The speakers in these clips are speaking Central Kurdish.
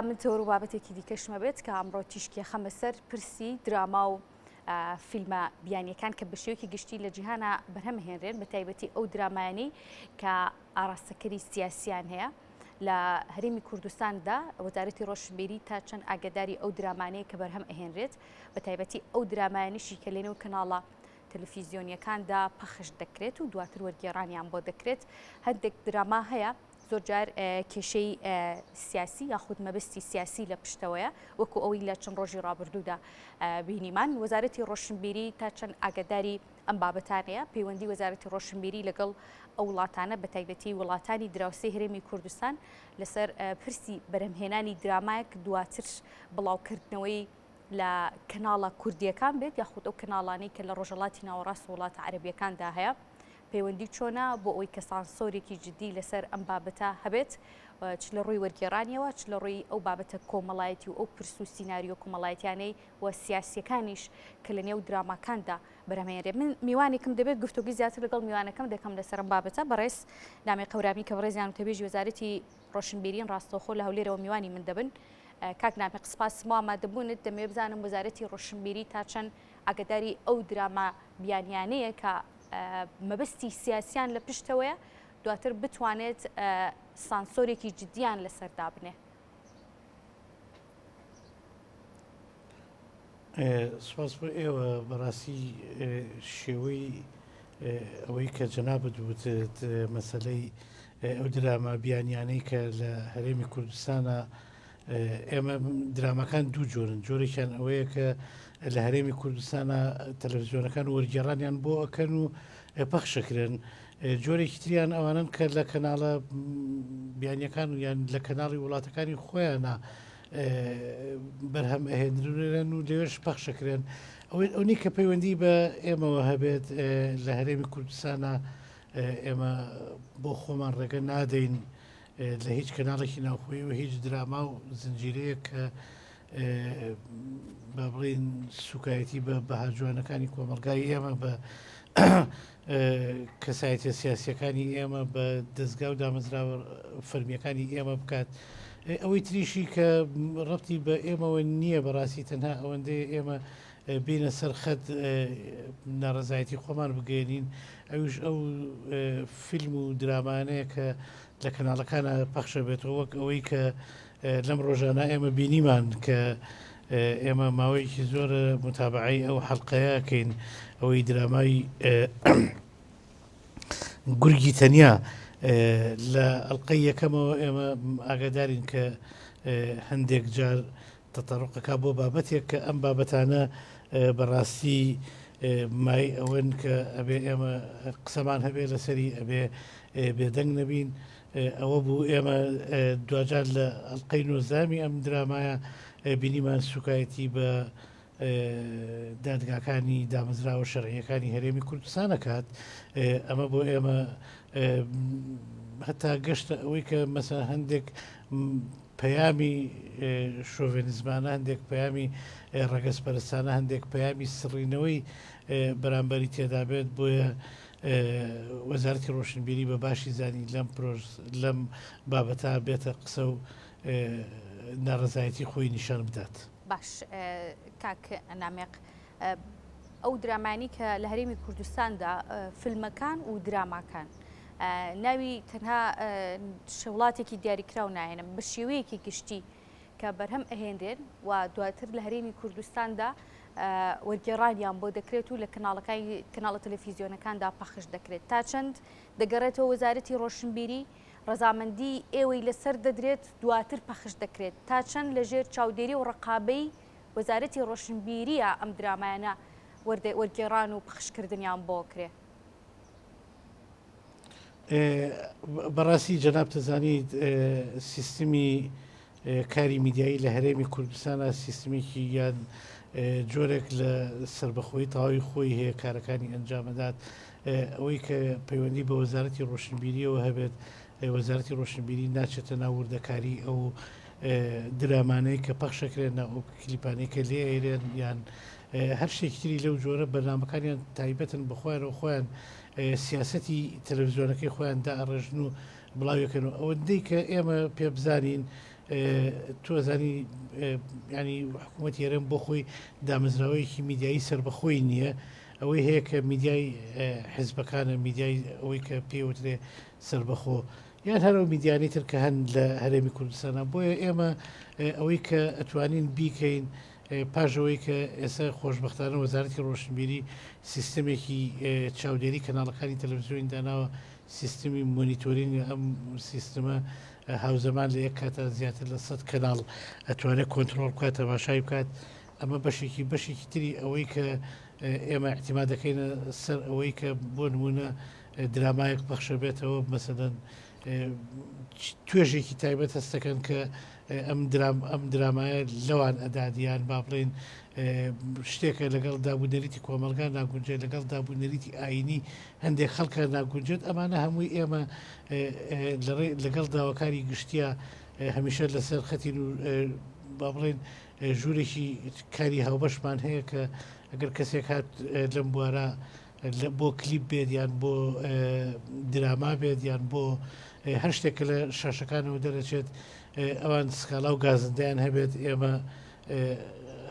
من تەوەر و بابەتێکی دیکەشم هەبێت کە ئەمڕۆ تیشکی ئەخەمە سەر پرسی دراما و فیلمە بیانیەکان کە بە شێوەیەکی گشتی لە جیهانا بەرهەم هێنرێن بە تایبەتی ئەو درامایانەی کە ئاراستەکەری سیاسیان هەیە لە هەرێمی کوردستاندا وەزارەتی ڕۆشنبیری تا چەند ئاگاداری ئەو درامانەیە کە بەرهەم ئەهێنرێت بە تایبەتی ئەو درامایانیشی کە لەنێو کەناڵە تەلەفیزیۆنیەکاندا پەخش دەکرێت و دواتر وەرگێڕانیان بۆ دەکرێت هەندێک دراما هەیە زۆرجار کێشەی سیاسی یاخود مەبەستی سیاسی لە پشتەوەیە، وەکو ئەوەی لە چەند ڕۆژی ڕابردوودا بینیمان. وەزارەتی ڕۆشنبیری تا چەند ئاگاداری ئەم بابەتانەیە؟ پەیوەندی وەزارەتی ڕۆشنبیری لەگەڵ ئەو وڵاتانە بەتایبەتی وڵاتانی دراوسێی هەرێمی کوردستان لەسەر پرسی بەرهەمهێنانی درامایەک دواتر بڵاوکردنەوەی لە کەناڵە کوردییەکان بێت یاخود ئەو کەناڵانەی کە لە ڕۆژهەڵاتی ناوەڕاست و وڵاتە عەرەبییەکاندا هەیە پەیوەندی چۆنە بۆ ئەوەی کە سانسۆرێکی جدی لەسەر ئەم بابەتە هەبێت چ لە ڕووی وەرگێڕانیەوە چ لە ڕووی ئەو بابەتە کۆمەڵایەتی و ئەو پرس و سیناریۆ کۆمەڵایەتیانەی و سیاسیەکانیش کە لە نێو دراماکاندا بەرهەمێنرێت. من میوانێکم دەبێت گفتوگوی زیاتر لەگەڵ میوانەکەم دەکەم لەسەر ئەم بابەتە بەڕێز نامی قەورامی کە بەڕێزیان وتەبێژی وەزارەتی ڕۆشنبیرین ڕاستەوخۆ لە هەولێرەوە میوانی من دەبن. کاک نامیق سپاس بۆ ئامادەبوونت، دەمەوێت بزانم وەزارەتی ڕۆشنبیری تا چەند ئاگاداری ئەو دراما بیانیانەیە کە مەبەستی سیاسیان لە پشتەوەیە دواتر بتوانێت سانسۆرێکی جدیان لەسەر دابنێ؟ سپاس بۆ ئێوە بەڕاستی شێوەی ئەوەی کە جەنابت وتت مەسەلەی ئەو دراما بیانیانەی کە لە هەرێمی کوردستانە ئێمە دراماکان دوو جۆرن جۆرێکیان ئەوەیە کە لە هەرێمی کوردستانە تەلەڤزیۆنەکان وەرگێڕانیان بۆ ئەکەن و پەخشەکرێن جۆرێکی تریان ئەوانن کە لە کەناڵە بیانیەکان و یان لە کەناڵی وڵاتەکانی خۆیانە بەرهەم ئەهێنرێن و لەوێش پەخشەکرێن ئەوەی ئەونی کە پەیوەندی بە ئێمەوە هەبێت لە هەرێمی کوردستانە ئێمە بۆ خۆمان ڕێگە نادەین لە هیچ کەناڵێکی ناوخۆی و هیچ دراما و زنجیرەیەک کە با بڵین سوکایەتی بە بەها جوانەکانی کۆمەلگای ئێمە بە کەسایەتیە سیاسیەکانی ئێمە بە دەزگا و دامەزراوە فەرمیەکانی ئێمە بکات ئەوەی تریشی کە ڕەتی بە ئێمەوە نییە بەڕاستی تەنها ئەوەندەیە ئێمە بینە سەر خەت ناڕزایەتی خۆمان بگەێنین ئەوش ئەو فیلم و درامانەیە کە لە کەناڵەکانە پەخشە بێتەوە وەک ئەوەی کە لەم ڕۆژانە ئێمە بینیمان کە ئێمە ماوەیەکی زۆرە متابعەی ئەو حەڵقەیە ئەکەین ئەوەی درامای گورگی تەنیا لە ئەڵلقەی یەکەمەوە ئێمە ئاگادارین کە هەندێک جار تەتەڕقەکە بۆ بابەتێک کە ئەم بابەتانە بەڕاستی مای ئەوەن کە ئەبێ ئێمە قسەمان هەبێ لەسەری ئەبێ بێدەنگ نەبین ئەوە بوو ئێمە دواجار لە ئەڵقەی نۆزدەهەمی ئەم درامایە بینیمان سوکایەتی بە دادگاکانی دامەزراوە شەرعیەکانی هەرێمی کوردستان ئەکات ئەمە بۆ ئێمە هەتا گەشتە ئەوەی کە مەسە هەندێک پەیامی شۆڤێنیزمانە هەندێک پەیامی ڕەگەزپەرستانە هەندێک پەیامی سڕینەوەی بەرامبەری تێدا بێت بۆیە وەزارەتی ڕۆشنبیری بە باشی زانی لەم پرۆژ لەم بابەتە بێتە قسە و ناڕەزایەتی خۆی نیشان بدات. باش کاک نامێق ئەو درامانی کە لە هەرێمی کوردستاندا فیلمەکان و دراماکان ناوی تەنها وڵاتێکی دیاریکراو ناهێنم بە شێوەیەکی گشتی کە بەرهەم ئەهێنرێن و دواتر لە هەرێمی کوردستاندا وەرگێڕانیان بۆ دەکرێت و لە کەناڵەکانی کەناڵە تەلەفیزیۆنەکاندا پەخش دەکرێت تا چەند دەگەڕێتەوە وەزارەتی ڕۆشنبیری ڕەزامەندی ئێوەی لەسەر دەدرێت دواتر پەخش دەکرێت تا چەند لەژێر چاودێری و ڕقابەی وەزارەتی ڕۆشنبیریە ئەم درامایانە وەرگێڕان و پەخشکردنیان بۆ کرێ؟ بەڕاستی جەنابت دەزانیت سیستمی کاری میدیایی لە هەرێمی کوردستانە سیستمێکی یان جۆرێک لە سربەخۆی تەواوی خۆی هەیە کارەکانی ئەنجامەدات ئەوەی کە پەیوەندی بە وەزارەتی ڕۆشنبیریەوە هەبێت وەزارەتی ڕۆشنبیری ناچێتە ناو وردەکاری ئەو درامانەی کە پەخشەکرێن ئەو کلیپانەی کە لێ ئەیرێن یان هەر شتێکی تری لەو جۆرە بەرنامەکانیان تایبەتن بە خۆیان و خۆیان سیاسەتی تەلەڤزیۆنەکەی خۆیان دائەڕێژن و بڵاویەکەن و ئەوەندەی کە ئێمە پێ بزانین. تۆ ئەزانی یانی حکوومەتی هەرێم بۆ خۆی دامەزراوەیەکی میدیایی سەربەخۆی نییە، ئەوەی هەیە کە میدیای حزبەکانە، میدیای ئەوەی کە پێی وترێ سەربەخۆ یان هەر ئەو میدیانەی تر کە هەن لە هەرێمی کوردستانە. بۆیە ئێمە ئەوەی کە ئەتوانین بیکەین پاش ئەوەی کە ئێستا خۆشبەختانە وەزارەتی ڕۆشنبیری سیستەمێکی چاودێری کەناڵەکانی تەلەڤزیۆنی داناوە، سیستمی مۆنیتۆرینگ، ئەم سیستمە هاوزەمان لە یەک کاتا زیاتر لە 100 کەناڵ ئەتوانێت کۆنترۆڵ بکات، تەماشای بکات. ئەمە بەشێکی بەشێکی تری ئەوەی کە ئێمە ئیعتیماد دەکەینە سەر ئەوەی کە بۆ نمونە درامایەک پەخشە بێتەوە مەسەلەن توێژێکی تایبەت هەستەکەن کە ئەم درام ئەم درامایە لەوان ئەدات یان با بڵێین شتێکە لەگەڵ دابوو نەریتی کۆمەڵگا ناگونجێت لەگەڵ دابوو نەریتی ئاینی هەندێک خەڵکە ناگونجێت ئەمانە هەمووی ئێمە لەگەڵ داواکاری گشتیە هەمیشە لەسەر خەتین و با بڵێن ژوورێکی کاری هاوبەشمان هەیە کە ئەگەر کەسێک هات لەم بوارە بۆ کلیپ بێت یان بۆ دراما بێت یان بۆ هەر شتێک کە لە شاشەکانەوە دەرەچێت ئەوان سکاڵا و گازندەیان هەبێت ئێمە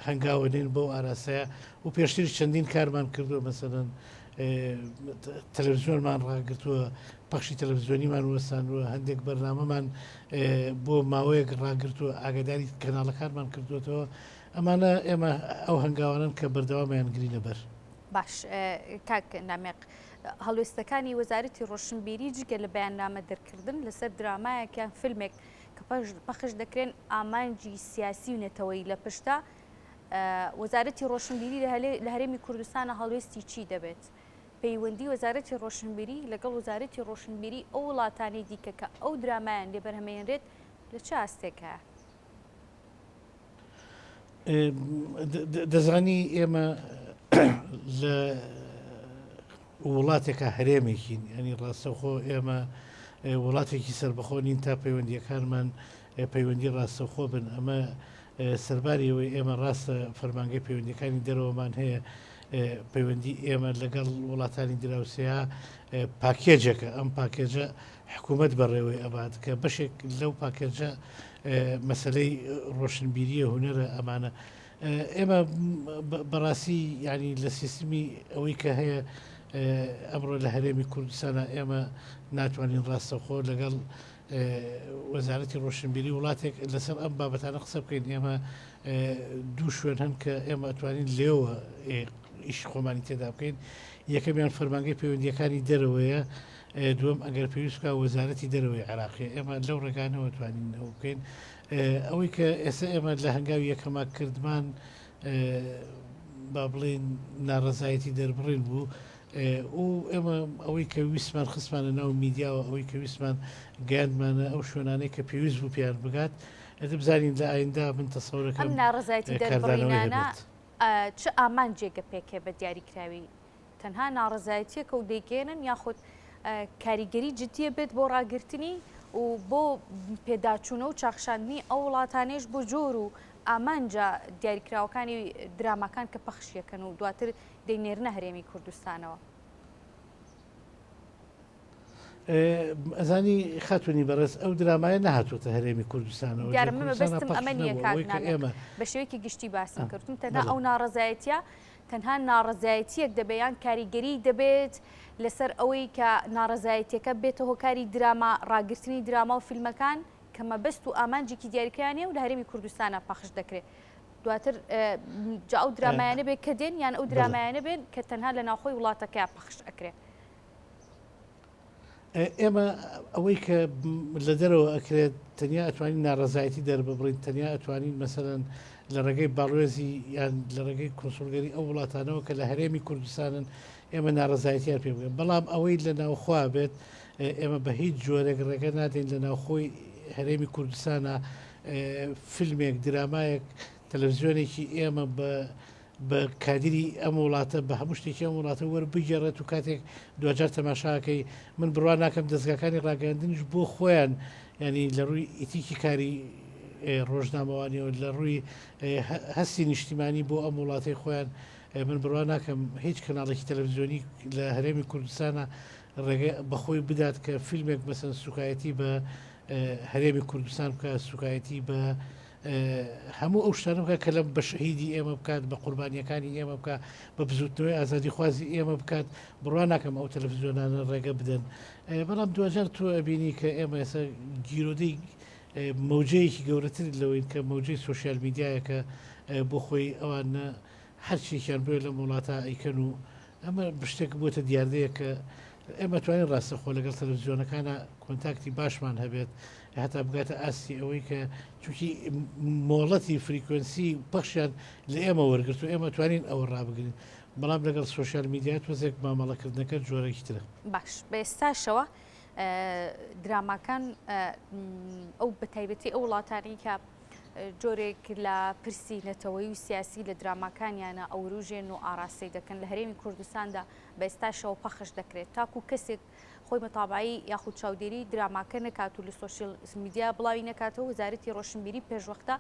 هەنگاوە نین بەو ئاراستەیە و پێشتر چەندین کارمان کردووە مەسەلەن تەلەڤزیۆنمان ڕاگرتووە پەخشی تەلەڤزیۆنیمان وەستاندووە هەندێک بەرنامەمان بۆ ماوەیەک ڕاگرتووە ئاگاداری کەناڵەکانمان کردووەتەوە ئەمانە ئێمە ئەو هەنگاوانن کە بەردەوامیان گرینە بەر. باش کاک نامیق هەڵوێستەکانی وەزارەتی ڕۆشنبیری جگە لە بەیاننامە دەرکردن لەسەر درامایەک یان فیلمێک کە پەخش دەکرێن ئامانجی سیاسی و نەتەوەیی لە پشتە وەزارەتی ڕۆشنبیری لە هەرێمی کوردستانە هەڵوێستی چی دەبێت؟ پەیوەندی وەزارەتی ڕۆشنبیری لەگەڵ وەزارەتی ڕۆشنبیری ئەو وڵاتانەی دیکە کە ئەو درامایان لێ بەرهەمەیەنرێت لە چ ئاستێک هەیە؟ دەزانی ئێمە لە وڵاتێکە هەرێمێکین ینی ڕاستەخۆ ئێمە وڵاتێکی سربەخۆ نین تا پەیوەندیەکانمان پەیوەندی ڕاستەخۆ بن ئەمە سەرباری ئەوەی ئێمە ڕاستە فەرمانگەی پەیوەندیەکانی دەرەوەمان هەیە پەیوەندی ئێمە لەگەڵ وڵاتانی دراوسەیە پاکێجێکە ئەم پاکێجە حکوومەت بەڕێوەی ئەبات کە بەشێک لەو پاکێجە مەسلەی ڕۆشنبیریە هونەرە ئەمانە ئێمە بەڕاستی ینی لە سیستمی ئەوەی کە هەیە ئەمڕۆ لە هەرێمی کوردستانە ئێمە ناتوانین ڕاستەخۆ لەگەڵ وەزارەتی ڕۆشنبیری وڵاتێک لەسەر ئەم بابەتانە قسە بکەین ئێمە دوو شوێن هەن کە ئێمە ئەتوانین لێوە ئیشی خۆمانی تێدا بکەین یەکەمیان فەرمانگەی پەیوەندیەکانی دەرەوەیە دووەم ئەگەر پێویست بکە وەزارەتی دەرەوەی عێراقی ئێمە لەو ڕێگانەوە توانین ئەو بکەین ئەوەی کە ئێستا ئێمە لە هەنگاوی یەکەما کردمان با بڵێین ناڕەزایەتی دەربڕین بوو و ئێمە ئەوەی کە ویستمان خستمانە ناو میدیاوە، ئەوەی کە ویستمان گەیاندمانە ئەو شوێنانەی کە پێویست بوو پێیان بگات، ئەتر بزانین لە ئایندە من تەسەورەکەم ئەم ناڕەزایەتی کاردانەوەی دەربڕینانە هەبێت. چ ئامانجێکە پێکێ بە دیاریکراوی؟ تەنها ناڕەزایەتیەکە و دەیگەیەنن یاخود کاریگەری جدیە بێت بۆ ڕاگرتنی و بۆ پێداچوونە و چاخشاندنی ئەو وڵاتانەیش بۆ جۆر و ئامانجە دیاریکراوەکانی دراماکان کە پەخشیەکەن و دواتر دەینێرنە هەرێمی کوردستانەوە. ئەزانی خاتونی بەڕێز ئەو درامایە نەهاتووەتە هەرێمی کوردستانەوە دیارە من مەبەستم ئەمە نییە کاک نامیق بە شێوەیەکی گشتی باسم کردم تەنها ئەو ناڕەزایەتیە تەنها ناڕەزایەتیەک دەبێت یان کاریگەری دەبێت لەسەر ئەوەی کە ناڕەزایەتیەکە بێتە هۆکاری دراما ڕاگرتنی دراما و فیلمەکان کە مەبەست و ئامانجێکی دیاریکرانە و لە هەرێمی کوردستانە پەخش دەکرێت دواتر جا ئەو درامایانە بێت کە دێن یان ئەو درامایانە بێن کە تەنها لە ناوخۆی وڵاتەکە پەخش ئەکرێ. ئێمە ئەوەی کە لە دەرەوە ئەکرێت تەنیا ئەتوانین ناڕەزایەتی دەرببڕین تەنیا ئەتوانین مەسەلەن لە ڕێگەی باڵوێزی یان لە ڕێگەی کونسوڵگەری ئەو وڵاتانەوە کە لە هەرێمی کوردستانن ئێمە ناڕەزایەتیان پێ بگەن بەڵام ئەوەی لە ناوخوا بێت ئێمە بە هیچ جۆرێک ڕێگە نادەین لە ناوخۆی هەرێمی کوردستانە فیلمێک درامایەک تەلەڤزیۆنێکی ئێمە بە بە کادری ئەم وڵاتە بە هەموو شتێکی ئەم وڵاتە وەربگێڕێت و کاتێک دواجار تەماشاکەی من بڕوا ناکەم دەزگاکانی ڕاگەیاندنیش بۆ خۆیان ینی لە ڕووی ئیتیکی کاری ڕۆژنامەوانیەوە لە ڕووی هەستی نیشتیمانی بۆ ئەم وڵاتەی خۆیان من بڕوا ناکەم هیچ کەناڵێکی تەلەڤزیۆنی لە هەرێمی کوردستانە ڕێگە بەخۆی بدات کە فیلمێک مەسەن سوکایەتی بە هەرێمی کوردستان بکات، سوکایەتی بە هەموو ئەو شتانە بکات کە لەم بە شەهیدی ئێمە بکات، بە قوربانیەکانی ئێمە بکات، بە بزوتنەوەی ئازادیخوازی ئێمە بکات، بڕوا ناکەم ئەو تەلەفزیۆنانە ڕێگە بدەن. بەڵام دواجار تۆ ئەبینی کە ئێمە ئێستا گیرۆدەی مەوجەیەکی گەورەتر لەوەین کە مەوجەی سۆشیال میدیایە کە بۆ خۆی ئەوان هەرچیەکیان بوێ لەم وڵاتە ئەیکەن و ئەمە شتێک بووەتە دیاردەیەک کە ئێمە توانین ڕاستەخۆ لەگەڵ تەلەڤزیۆنەکانە contact ی باشمان هەبێت هەتا بگاتە ئاستی ئەوەی کە چونکی مۆڵەتی frequency پەخشیان لە ئێمە وەرگرت و ئێمە توانین ئەوە ڕابگرین بەڵام لەگەڵ سۆشیال میدیا تۆزێک مامەڵەکردنەکە جۆرێکی ترە. باش بە ئێستاشەوە دراماکان ئەو بەتایبەتی ئەو وڵاتانەی کە جۆرێک لە پرسی نەتەوەیی و سیاسی لە دراماکانیانە ئەوروژێن و ئاراستەی دەکەن لە هەرێمی کوردستاندا بە ئێستاشەوە پەخش دەکرێت تاکو کەسێک خۆی متابعی یاخود چاودێری دراماکە نەکات و لە سۆشیال میدیا بڵاوی نەکاتەوە وەزارەتی ڕۆشنبیری پێشوەختە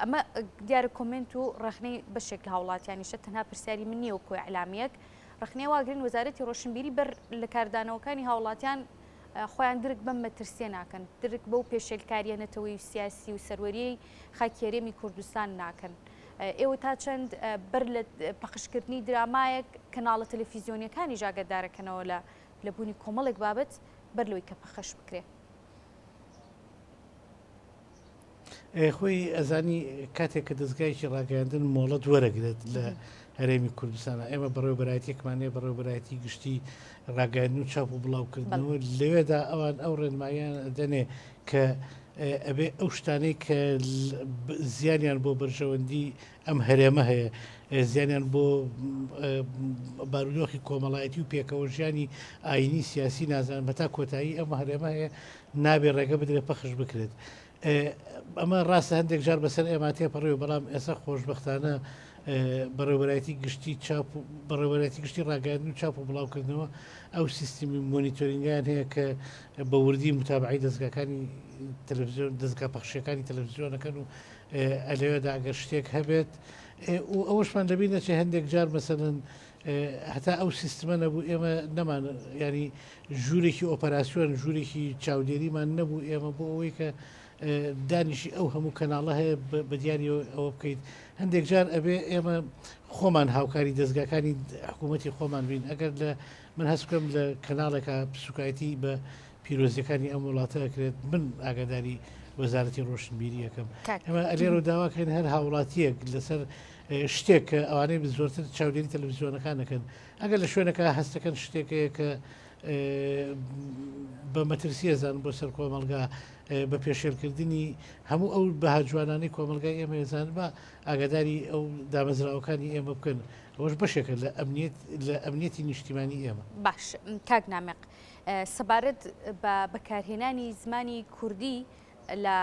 ئەمە دیارە کۆمێنت و ڕەخنەی بەشێک لە هاوڵاتیانیشە تەنها پرسیاری من نییە وەکو ئیعلامییەک ڕەخنەی واگرن وەزارەتی ڕۆشنبیری بەر لە کاردانەوەکانی هاوڵاتیان خۆیان درک بەم مەترسیە ناکەن، درک بەو پێشێلکاریە نەتەوەیی و سیاسی و سەروەریەی خاکی هەرێمی کوردستان ناکەن. ئێوە تا چەند بەر لە پەخشکردنی درامایەک کەناڵە تەلەفیزیۆنیەکانیش ئاگادارەکەنەوە لە لە بوونی کۆمەڵێک بابەت بەر لەوەی کە پەخش بکرێ؟ خۆی ئەزانی کاتێک کە دەزگایەکی ڕاگەیاندن مۆڵەت وەرەگرێت لە هەرێمی کوردستانە ئێمە بەڕێوبەرایەتێکمان هەیە بەڕێوبەرایەتی گشتی ڕاگەیاندن و چاپ و بڵاوکردنەوە لەوێدا ئەوان ئەو ڕێنماییان دەنێ کە ئەبێ ئەو شتانەی کە زیانیان بۆ بەرژەوەندی ئەم هەرێمە هەیە زیانیان بۆ بارودۆخی کۆمەڵایەتی و پێکەوە ژیانی ئاینی سیاسی نازانم هەتا کۆتایی ئەم هەرێمە هەیە نابێ ڕێگە بدرێت پەخش بکرێت. ئەمە ڕاستە هەندێک جار بەسەر ئێمە تێپەڕیوە، بەڵام ئێستا خۆشبەختانە بەڕێوەبەرایەتی گشتی چاپ و بەڕێوەبەرایەتی گشتی ڕاگەیاندن و چاپ و بڵاوکردنەوە ئەو سیستمی monitoring یان هەیە کە بە وردی متابعەی دەزگاکانی تەلەفزیۆن دەزگا پەخشیەکانی تەلەفزیۆنەکەن و ئەلەوێدا ئەگەر شتێک هەبێت و ئەوەشمان لەبیر نەچێت هەندێک جار مەسەلەن هەتا ئەو سیستمە نەبوو ئێمە نەمان ینی ژوورێکی ئۆپەراسیۆن ژوورێکی چاودێریمان نەبوو ئێمە بۆ ئەوەی کە دانیشی ئەو هەموو کەناڵە هەیە بە دیاری ئەوە بکەیت هەندێک جار ئەبێ ئێمە خۆمان هاوکاری دەستگاکانی حکوومەتی خۆمان بین ئەگەر لە من هەست بکەم لە کەناڵێکە پسوکایەتی بە پیرۆزیەکانی ئەم وڵاتە ئەکرێت من ئاگاداری وەزارەتی ڕۆشنبیری ئەکەم ئەمە ئەلێرە داواکەین هەر هاوڵاتیەک لەسەر شتێک کە ئەوانەی زۆرتر چاودێری تەلەڤزیۆنەکان دەکەن ئەگەر لە شوێنەکە هەستەکەن شتێک هەیە کە بە مەترسی ئەزانن بۆ سەر کۆمەڵگا بە پێشێلکردنی هەموو ئەو بەها جوانانەی کۆمەڵگای ئێمە ئەزانن با ئاگاداری ئەو دامەزراوەکانی ئێمە بکەن ئەوەش بەشێکە لە ئەمنیەت لە ئەمنیەتی نیشتیمانی ئێمە. باش کاک نامیق سەبارەت بە بەکارهێنانی زمانی کوردی لە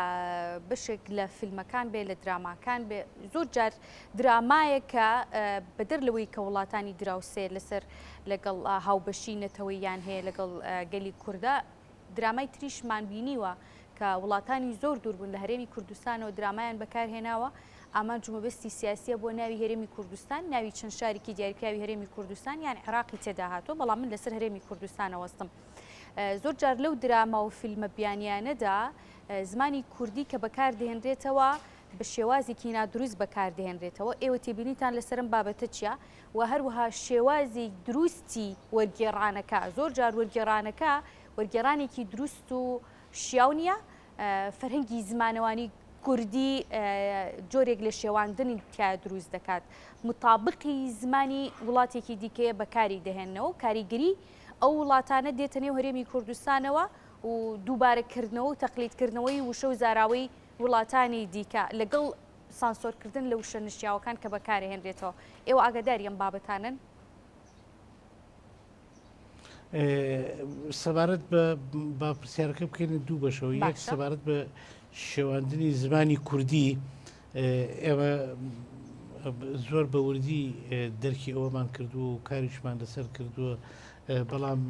بەشێک لە فیلمەکان بێ لە دراماکان بێ زۆر جار درامایەک کە بەدەر لەوەی کە وڵاتانی دراوسێ لەسەر لەگەڵ هاوبەشی نەتەوەیان هەیە لەگەڵ گەلی کووردا درامای تریشمان بینیوە کە وڵاتانی زۆر دوور بوون لە هەرێمی کوردستانەوە درامایان بەکارهێناوە ئامانج و مەبەستی سیاسیە بۆ ناوی هەرێمی کوردستان ناوی چەند شارێکی دیاریکراوی هەرێمی کوردستان یان عێراقی تێدا هاتووە بەڵام من لەسەر هەرێمی کوردستانە وەستم زۆر جار لەو دراما و فیلمە بیانیانەدا زمانی کوردی کە بەکار دەهێنرێتەوە بە شێوازێکی نادروست بەکار دەهێنرێتەوە ئێوە تێبینیتان لەسەر ئەم بابەتە چییە و هەروەها شێوازی دروستی وەرگێڕانەکە زۆر جار وەرگێڕانەکە وەرگێڕانێکی دروست و شیاو نییە فەرهەنگی زمانەوانی کوردی جۆرێک لە شێواندنی تیا دروست دەکات متابقی زمانی وڵاتێکی دیکەیە بەکاری دەهێننەوە و کاریگەری ئەو وڵاتانە دێتە نێو هەرێمی کوردستانەوە و دووبارە کردنەوە و تەقلید کردنەوەی وشە و زاراوەی وڵاتانی دیکە لەگەڵ سانسۆرکردن لە وشە نشیاوەکان کە بەکارهێنرێتەوە. ئێوە ئاگاداری ئەم بابەتانەن؟ سەبارەت بە با پرسیارەکە بکەینە دوو بەشەوە یەک سەبارەت بە شێواندنی زمانی کوردی ئێمە زۆر بە وردی دەرکی ئەوەمان کردووە و کاریشمان لەسەر کردووە بەڵام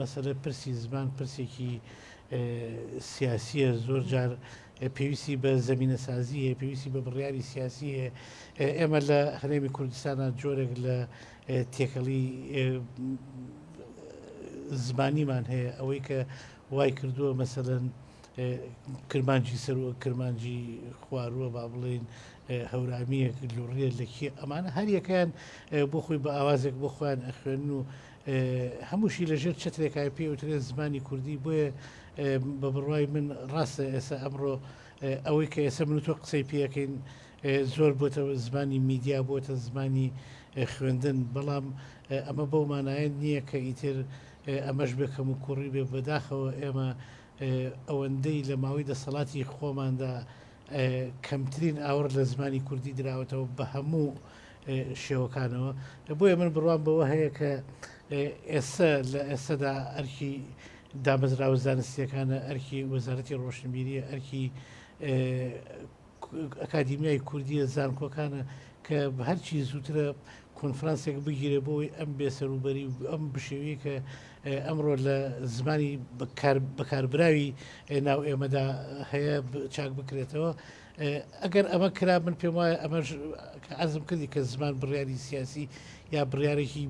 مەسەلە پرسی زمان پرسێکی سیاسیە زۆر جار پێویستی بە زەمینەسازی هەیە پێویستی بە بڕیاری سیاسی هەیە ئێمە لە هەرێمی کوردستانە جۆرێک لە تێکەڵی زمانیمان هەیە ئەوەی کە وای کردووە مەسەلەن. کرمانجی سەروە کرمانجی خوارووە با بڵێین هەورامییەک لوڕیە لەکیە ئەمانە هەریەکەیان بۆ خۆی بە ئاوازێک بۆ خۆیان ئەخوێنن و هەمووشی لەژێر چەترێکای پێ وترێت زمانی کوردی بۆیە بە بڕوای من ڕاستە ئێستا ئەمڕۆ ئەوەی کە ئێستا من و تۆ قسەی پێەکەین زۆر بۆتە زمانی میدیا بۆتە زمانی خوێندن بەڵام ئەمە بەو مانایە نییە کە ئیتر ئەمەش بێ کەم و کوڕی بێ بەداخەوە ئێمە ئەوەندەی لە ماوەی دەسەڵاتی خۆماندا کەمترین ئاوڕ لە زمانی کوردی دراوەتەوە بە هەموو شێوەکانەوە بۆیە من بڕوام بەوە هەیە کە ئێستا لە ئێستادا ئەرکی دامەزراوە زانستیەکانە ئەرکی وەزارەتی ڕۆشنبیریە ئەرکی ئەکادیمیای کوردیە زانکۆکانە کە هەرچی زووترە کۆنفرانسێک بگیرێ بۆی ئەم بێسەروبەری و ئەم بشێویە کە ئەمڕۆ لە زمانی بەکاربراوی ناو ئێمەدا هەیە چاک بکرێتەوە. ئەگەر ئەمە کرا من پێم وایە ئەمەش کە عەرزم کردی کە زمان بڕیاری سیاسی یا بڕیارێکی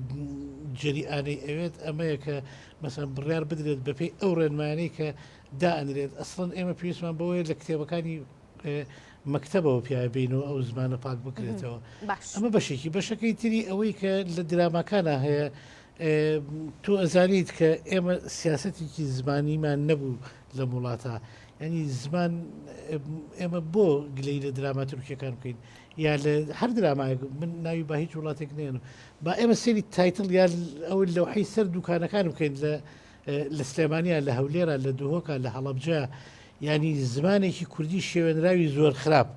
جەریئانەی ئەوێت ئەمەیە کە مەسەن بڕیار بدرێت بەپێی ئەو ڕێنمایانەی کە دائەنرێت ئەسڵەن ئێمە پێویستمان بەوەیە لە کتێبەکانی مەکتەبەوە پیاوە بینەوە ئەو زمانە پاک بکرێتەوە ئەمە بەشێکی بەشەکەی تری ئەوەی کە لە دراماکانە هەیە تۆ ئەزانیت کە ئێمە سیاستێکی زمانیمان نەبوو لە وڵاتە ینی زمان ئێمە بۆ گلەی لە دراما تورکیەکان بکەین یا لە هەر درامایەک من ناوی بە هیچ وڵاتێک نێنم با ئێمە سێری title یا ئەو لەوحەی سەر دوکانەکان بکەین لە لە سلێمانیا لە هەولێرا لە دهۆکا لە هەڵەبجە یانی زمانێکی کوردی شێوێنراوی زۆر خراپ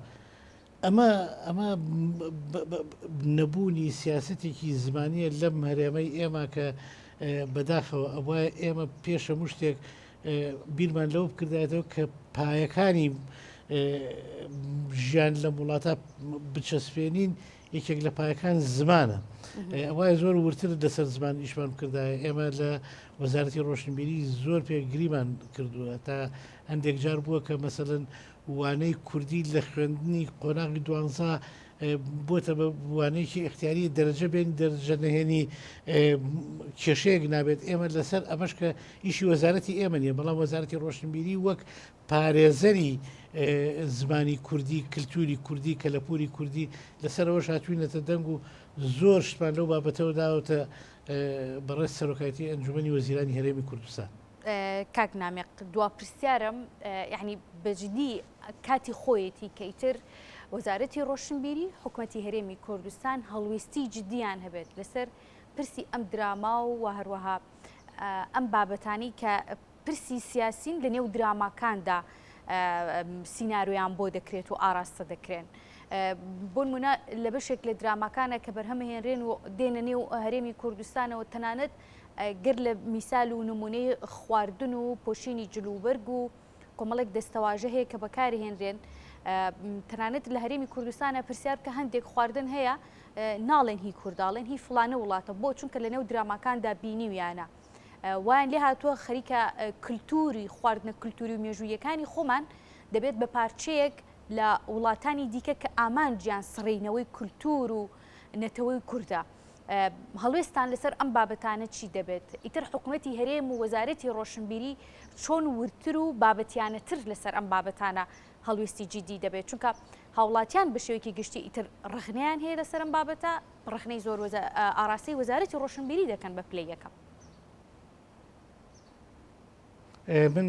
ئەمە ئەمە نەبوونی سیاستێکی زمانیە لەم هەرێمەی ئێمە کە بەداخەوە ئەوە ئێمە پێش هەموو شتێک بیرمان لەوە بکردایەتەوە کە پایەکانی ژیان لەم وڵاتە بچەسپێنین یەکێک لە پایەکان زمانە ئەوای زۆر ورتر لەسەر زمان ئیشمان بکردایە ئێمە لە وەزارەتی ڕۆشنبیری زۆر پێگریمان کردووە تا هەندێک جار بووە کە مەسەن وانەی کوردی لە خوێندنی قۆناغی دوانزا بۆتە بە وانەیەکی اختیاری دەرەجە بێن دەرەجە نەهێنی کێشەیەک نابێت ئێمە لەسەر ئەمەش کە ئیشی وەزارەتی ئێمە نیە بەڵام وەزارەتی ڕۆشنبیری وەک پارێزەری زمانی کوردی، کلتوری کوردی، کەلەپوری کوردی، لەسەرەوەش هاتوینەتە دەنگ و زۆر شتمان لەو بابەتەوە داوەتە بەڕێز سەرۆکایەتی ئەنجومەنی وەزیرانی هەرێمی کوردستان. کاک نامیق دوا پرسیارم یەعنی بە جدی کاتی خۆیەتی کە ئیتر وەزارەتی ڕۆشنبیری حکومەتی هەرێمی کوردستان هەڵوێستی جدیان هەبێت لەسەر پرسی ئەم دراما و هەروەها ئەم بابەتانی کە پرسی سیاسین لە نێو دراماکاندا سیناریۆیان بۆ دەکرێت و ئاراستە دەکرێن. بۆنمونە لە بەشێک لە دراماکانە کە بەرهەمهێنرێن و دێنە نێو هەرێمی کوردستانەوە تەنانەت گەر لە میسال و نمونەی خواردن و پۆشینی جلوبەرگ و کۆمەڵێک دەستەواژە هەیە کە بەکارهێنرێن تەنانەت لە هەرێمی کوردستانە پرسیار بکە هەندێک خواردن هەیە ناڵێن هی کورداڵێن هی فلانە وڵاتە بۆ چونکە لە نێو دراماکاندا بینیویانە وایان لێ هاتووە خەریکە کلتوری خواردنە کلتوری و مێژوویەکانی خۆمان دەبێت بە پارچەیەک لە وڵاتانی دیکە کە ئامانجیان سڕینەوەی کلتور و نەتەوەی کوردە. هەڵوێستان لەسەر ئەم بابەتانە چی دەبێت؟ ئیتر حکوومەتی هەرێم و وەزارەتی ڕۆشنبیری چۆن وردتر و بابەتیانەتر لەسەر ئەم بابەتانە هەڵوێستی جیدی دەبێت؟ چونکە هاوڵاتیان بە شێوەیەکی گشتی ئیتر ڕەخنەیان هەیە لەسەر ئەم بابەتە، ڕەخنەی زۆر ئاراستەی وەزارەتی ڕۆشنبیری دەکەن بە پلەی یەکەم. من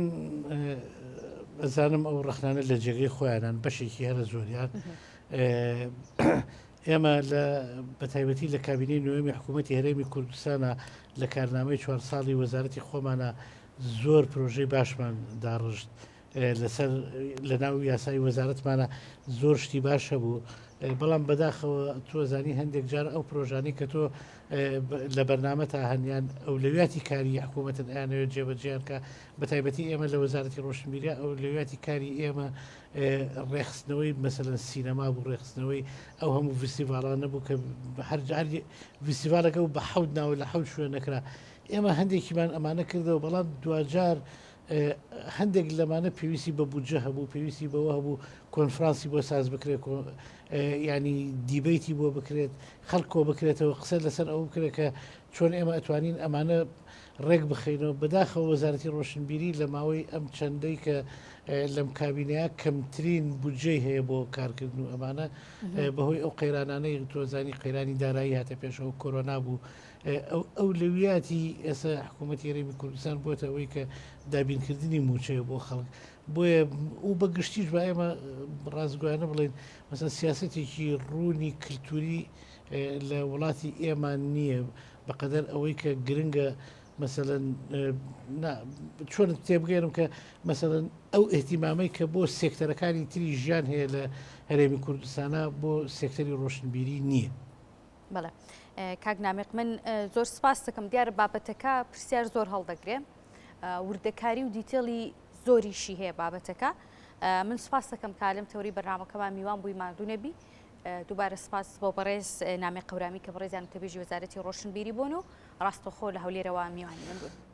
ئەزانم ئەو ڕەخنانە لە جێگەی خۆیانان بەشێکی هەرە زۆریان ئێمە لە بەتایبەتی لە کابینەی نوێمی حکوومەتی هەرێمی کوردستانە لە کارنامەی چوار ساڵی وەزارەتی خۆمانە زۆر پرۆژەی باشمان داڕشت لەسەر لەناو یاسای وەزارەتمانە زۆر شتی باش هەبوو بەڵام بەداخەوە تۆ زانی هەندێک جار ئەو پرۆژانی کە تۆ لە بەرنامە تا هەنیان ئەولەویاتی کاری حکوومەتن ئەیانەوێت جێبەجێیان کە بە تایبەتی ئێمە لە وەزارەتی ڕۆشنبیریا ئەولەویاتی کاری ئێمە ڕێخستنەوەی مەسەلەن سینەما بوو ڕێخستنەوەی ئەو هەموو ڤستیڤاڵانە بوو کە هەر جار ڤستیڤالەکە بە حەوت ناوە لە حەوت شوێن نەکرا ئێمە هەندێکیمان ئەمانە کردەوە بەڵام دواجار هەندێک لەمانە پێویستی بە بودجە هەبوو، پێویستی بەوە هەبوو کۆنفرانسی بۆ ساز بکرێت، یانی debate ی بۆ بکرێت، خەڵک کۆ بکرێتەوە، قسە لەسەر ئەوە بکرێت کە چۆن ئێمە ئەتوانین ئەمانە ڕێک بخەینەوە. بەداخەوە وەزارەتی ڕۆشنبیری لە ماوەی ئەم چەندەی کە لەم کابینەیە کەمترین بودجەی هەیە بۆ کارکردن و ئەمانە بەهۆی ئەو قەیرانانەی تۆزانی قەیرانی دارایی هاتە پێشەوە کۆرۆنا بوو ئەولەویاتی ئێستا حکوومەتی هەرێمی کوردستان بۆتە ئەوەی کە دابینکردنی مووچەیە بۆ خەڵک بۆیە و بە گشتیش بە ئێمە ڕاستگویانە بڵێن مەسەن سیاسەتێکی ڕوونی کللتوری لە وڵاتی ئێمە نییە بەقەدەر ئەوەی کە گرنگە مەسەلەن نا چۆن تێبگەێنم کە مەسەلەن ئەو ئیهتیمامەی کە بۆ سێکتەرەکانی تری ژیان هەیە لە هەرێمی کوردستانە بۆ سێکتەری ڕۆشنبیری نییە. بەڵێ کاک نامیق من زۆر سپاس دەکەم دیارە بابەتەکە پرسیار زۆر هەڵدەگرێ وردەکاری و دیتێڵی زۆریشی هەیە بابەتەکە من سپاس دەکەم کالم تەوری بەرنامەکەمان میوان بووی ماندوو نەبی دووبارە سپاس بۆ بەڕێز نامی قەورامی کە بەڕێزیان وتەبێژی وەزارەتی ڕۆشنبیری بوون و ڕاستەوخۆ لە هەولێرەوە میوانی من بوون.